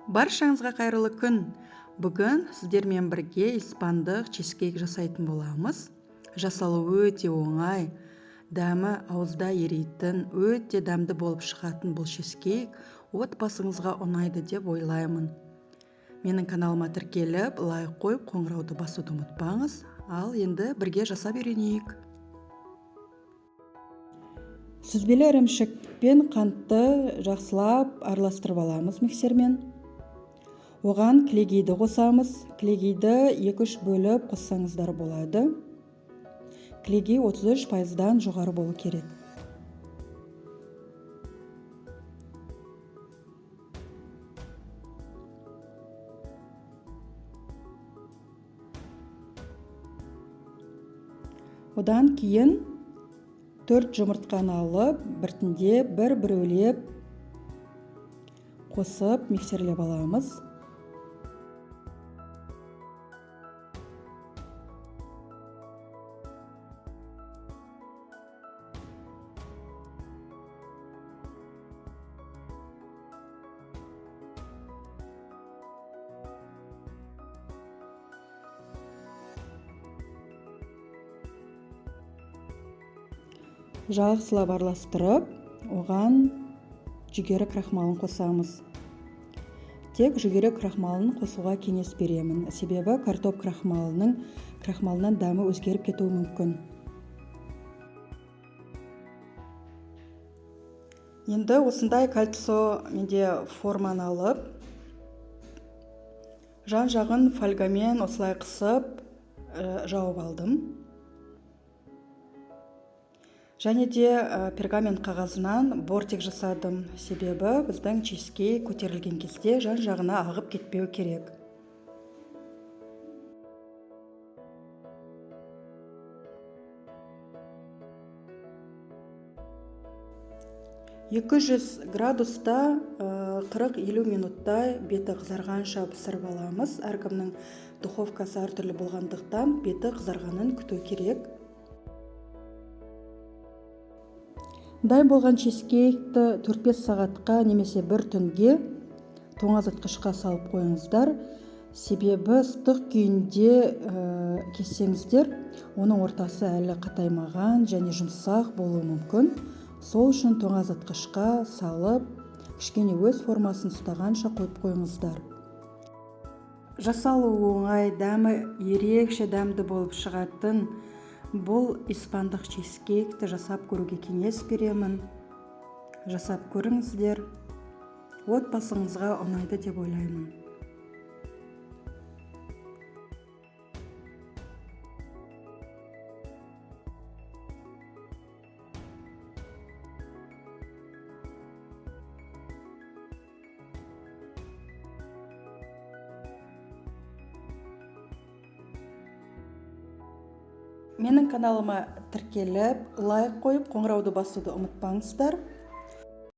Баршаңызға қайырлы күн. Бүгін сіздермен бірге испандық чизкейк жасайтын боламыз. Жасалуы өте оңай, дәмі ауызда ерейтін, өте дәмді болып шығатын бұл чизкейк отбасыңызға ұнайды деп ойлаймын. Менің каналыма тіркеліп, лайк қойып, қоңырауды басуды ұмытпаңыз. Ал енді бірге жасап үйренейік. Сүзбелі ірімшік пен қантты жақсылап араластырып аламыз миксермен. Оған кілегейді қосамыз. Кілегейді 2-3 бөліп қоссаңыздар болады. Кілегей 33%-дан жоғары болу керек. Одан кейін 4 жұмыртқаны алып, біртіндеп бір-біреулеп қосып миксерлеп аламыз. Жақсылап араластырып, оған жүгері крахмалын қосамыз. Тек жүгері крахмалын қосуға кеңес беремін, себебі картоп крахмалынан дәмі өзгеріп кетуі мүмкін. Енді осындай кольцо менде форманы алып, жан-жағын фольгамен осылай қысып, жауып алдым. Және де пергамент қағазынан бортик жасадым, себебі біздің чизкейк көтерілген кезде жан-жағына ағып кетпеу керек. 200 градуста 40-50 минуттай беті қызарғанша пісіріп аламыз. Әркімнің духовкасы әртүрлі болғандықтан беті қызарғанын күту керек. Дайын болған чизкейкті 4-5 сағатқа немесе бір түнге тоңазытқышқа салып қойыңыздар. Себебі ыстық күйінде кессеңіздер, оның ортасы әлі қатаймаған және жұмсақ болуы мүмкін. Сол үшін тоңазытқышқа салып, кішкене өз формасын ұстағанша қойып қойыңыздар. Жасалуы оңай, дәмі ерекше дәмді болып шығатын бұл испандық чизкейкті жасап көруге кеңес беремін. Жасап көріңіздер, отбасыңызға ұнайды деп ойлаймын. Менің каналыма тіркеліп, лайк қойып, қоңырауды басуды ұмытпаңыздар.